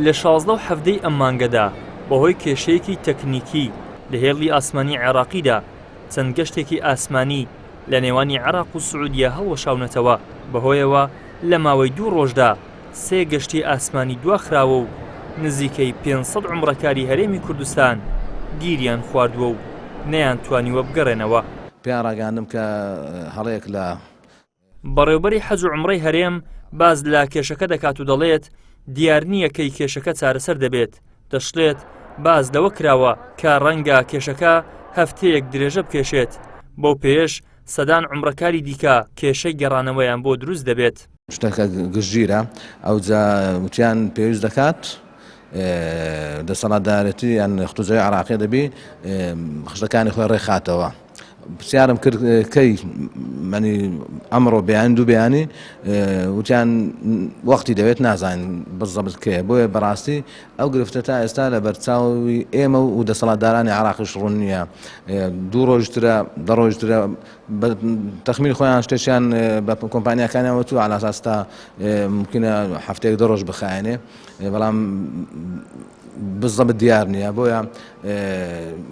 لە 16 و حەڤدەی ئەم مانگەدا بەهۆی کێشەیەکی تەکنیکی لە هێڵی ئاسمانی عێراقیدا چەند گەشتێکی ئاسمانی لە نێوانی عێراق و سعودیە هەڵوەشاونەتەوە، بەهۆیەوە لە ماوەی دوو ڕۆژدا سێ گەشتی ئاسمانی دواخراوە و نزیکەی 500 عومڕەکاری هەرێمی کوردستان گیریان خواردووە و نەیانتوانیوە بگەڕێنەوە. پێیان ڕاگەیاندم کە هەڵەیەک لە. بەڕێوبەری حەج و عومڕەی هەرێم باس لە کێشەکە دەکات و دەڵێت، دیار نییە کەی کێشەکە چارەسەر دەبێت، دەشڵێت، باس لەوە کراوە کە ڕەنگە کێشەکە هەفتەیەک درێژە بکێشێت، بەو پێیەش سەدان عومڕەکاری دیکە کێشەی گەڕانەوەیان بۆ دروست دەبێت. شتەکە گشتگیرە ئەوجا وتیان پێویست دەکات دەسەڵاتدارێتی یان خطوزەوی عراقی دەبی خشتەکانی خۆی ڕێخاتەوە پرسیارم کرد کەی منی ئەمڕۆ بیان دوو بیانی وتیان وەختی دەوێت نازانین بزەبت کێ بۆیە بەڕاستی ئەو گرفتە تا ئێستا لە بەرچاوی ئێمە و دەسەڵاتدارانی عراقیش ڕوون نییە دوو ڕۆژترە دە ڕۆژترە بە تەخمین خۆیان شتێکیان بە کۆمپانیاکانیان وتووە عەلا ئەساس تا ممکنە هەفتەیەک دە ڕۆژ بخایەنێ بەڵام بزەبت دیار نییە بۆیە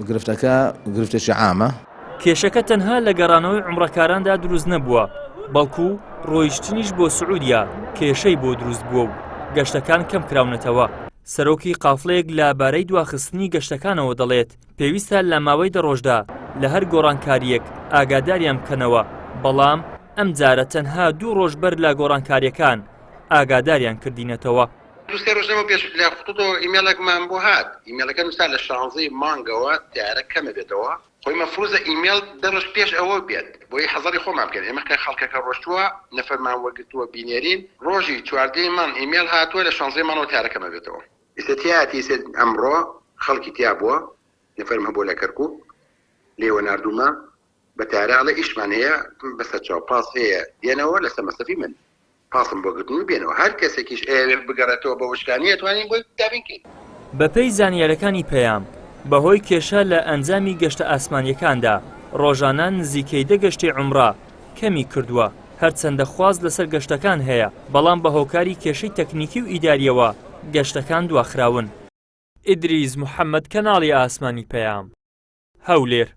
گرفتەکە گرفتێکی عامە. کێشەکە تەنها لە گەڕانەوەی عومڕەکاراندا دروست نەبووە، بەڵکو ڕۆیشتنیش بۆ سعودیە کێشەی بۆ دروست بووە و گەشتەکان کەمکراونەتەوە. سەرۆکی قافڵەیەک لە بارەی دواخستنی گەشتەکانەوە دەڵێت، پێویستە لە ماوەی دە ڕۆژدا لە هەر گۆڕانکارییەک ئاگاداریان بکەنەوە، بەڵام ئەمجارە تەنها دوو ڕۆژ بەر لە گۆڕانکارییەکان ئاگاداریان کردینەتەوە. دوو سێ ڕۆژ لەمەو پێش لە خطوطەوە ئیمێڵێکمان بۆ هات، ئیمێڵەکە نووسرا لە شانزەی مانگەوە تەیارە کەم ئەبێتەوە، خۆی مەفروزە ئیمێڵ دە ڕۆژ پێش ئەوە بێت بۆی حەزەری خۆمان بکەین، ئێمە کە خەڵکەکە ڕۆشتووە نەفەرمان وەرگرتووە بینێرین، ڕۆژی چواردەی مانگ ئیمێڵ هاتووە لە شانزەی مانگەوە تەیارە کەم ئەبێتەوە. ئیستا تیایەتی ئیستا ئەمڕۆ خەڵکی تیا بووە نەفەرم هەبووە لە کەرکوک لێوە ناردوومە بە تارە ئەڵێ ئیشمان هەیە بەسەرچاو پاس هەیە دێنەوە لەسەر مەسەفی من پاسم بۆ گرتن و بێنەوە هەر کەسێکیش ئەیەوێ بگەڕێتەوە بە وشکانی ئەتوانین بۆی دابین کەین. بەپێی زانیارەکانی پەیام، بەهۆی کێشە لە ئەنجامی گەشتە ئاسمانییەکاندا، ڕۆژانە نزیکەی دە گەشتی عومڕە کەمی کردووە، هەرچەندە خواست لەسەر گەشتەکان هەیە، بەڵام بە هۆکاری کێشەی تەکنیکی و ئیدارییەوە گەشتەکان دواخراون. ئیدریس محەمەد کەناڵی ئاسمانی پەیام، هەولێر.